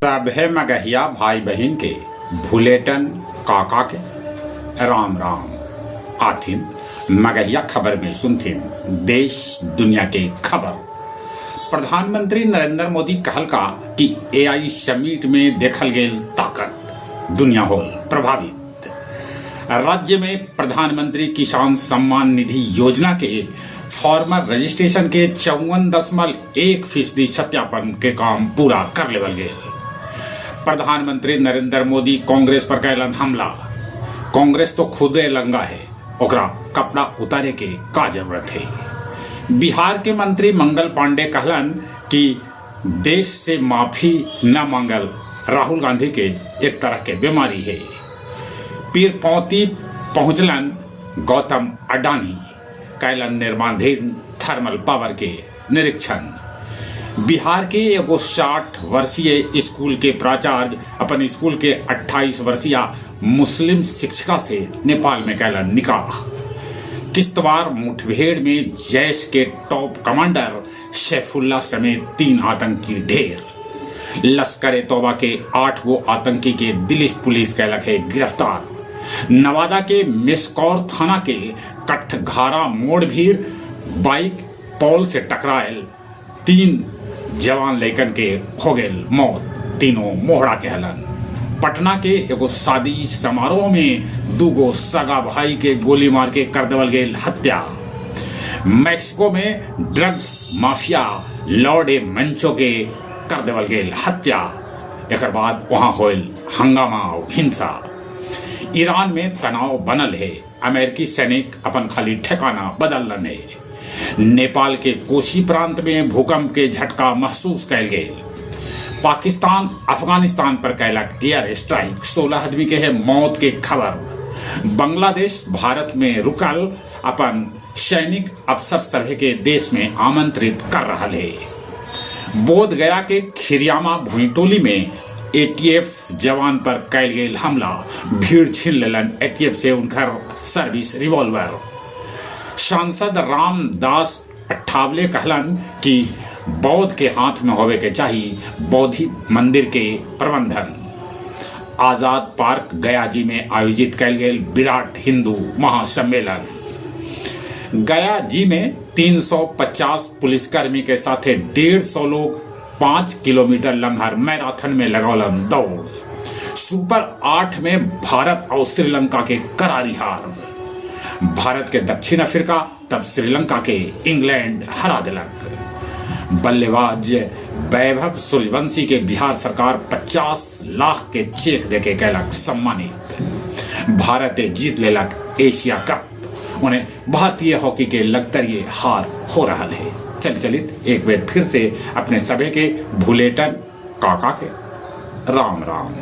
सभे मगहिया भाई बहिन के भुलेटन काका के राम राम। आथिन मगहिया खबर में सुनथिन देश दुनिया के खबर। प्रधानमंत्री नरेंद्र मोदी कहलका कि एआई समिट में देखल गेल ताकत दुनिया होल प्रभावित। राज्य में प्रधानमंत्री किसान सम्मान निधि योजना के फार्मर रजिस्ट्रेशन के 54.1% सत्यापन के काम पूरा कर लेवल गेल। प्रधानमंत्री नरेंद्र मोदी कांग्रेस पर कैलन हमला। कांग्रेस तो खुदे लंगा है, ओकरा कपड़ा उतारे के का जरूरत है। बिहार के मंत्री मंगल पांडे कहलन कि देश से माफी न मांगल राहुल गांधी के एक तरह के बीमारी है। पीरपौती पहुंचलन गौतम अडानी, कैलन निर्माणाधीन थर्मल पावर के निरीक्षण। बिहार के एगो 60 वर्षीय स्कूल के प्राचार्य अपन स्कूल के 28 वर्षीय मुस्लिम शिक्षिका से नेपाल में कैलन निकाह। किश्तवाड़ मुठभेड़ में जैश के टॉप कमांडर सैफुल्ला समेत 3 आतंकी ढेर। लश्कर ए तौबा के 8 गो आतंकी के दिल्ली पुलिस कैलक है गिरफ्तार। नवादा के मेसकौर थाना के कटघारा मोड़ भीड़ बाइक पोल से टकरायल, 3 जवान लैकन के हो गेल मौत, तीनों मोहड़ा के हलन। पटना के एगो शादी समारोह में 2 गो सगा भाई के गोली मार के कर देवल गेल हत्या। मैक्सिको में ड्रग्स माफिया लॉर्ड ए मंचो के कर देवल गेल हत्या। एकर बाद वहां होल हंगामा और हिंसा। ईरान में तनाव बनल है, अमेरिकी सैनिक अपन खाली ठिकाना बदलन है। नेपाल के कोशी प्रांत में भूकंप के झटका महसूस कैल गेल। पाकिस्तान अफगानिस्तान पर कैलक एयर स्ट्राइक, 16 आदमी के है मौत के खबर। बांग्लादेश भारत में रुकल अपन सैनिक अफसर सभे के देश में आमंत्रित कर रहा है। बोध गया के खिरियामा भुईटोली में एटीएफ जवान पर कैल गेल हमला, भीड़ छीन लेलन एटीएफ से उनकर सर्विस रिवॉल्वर। सांसद रामदास अठावले कहलन कि बौद्ध के हाथ में होवे के चाहिए बौद्धि मंदिर के प्रबंधन। आजाद पार्क गया जी में आयोजित कैल गेल विराट हिंदू महासम्मेलन। गया जी में 350 पुलिसकर्मी के साथे 150 लोग 5 किलोमीटर लम्हर मैराथन में लगौलन दौड़। सुपर 8 में भारत और श्रीलंका के करारी हार। भारत के दक्षिण अफ्रीका तब श्रीलंका के इंग्लैंड हरा दिलक। बल्लेबाज वैभव सूर्यवंशी के बिहार सरकार 50 लाख के चेक देके कैलक सम्मानित। भारत जीत लेलक एशिया कप। उन्हें भारतीय हॉकी के लगतरिये हार हो रहा है। चल चलित एक बार फिर से अपने सभे के भुलेटन काका के राम राम।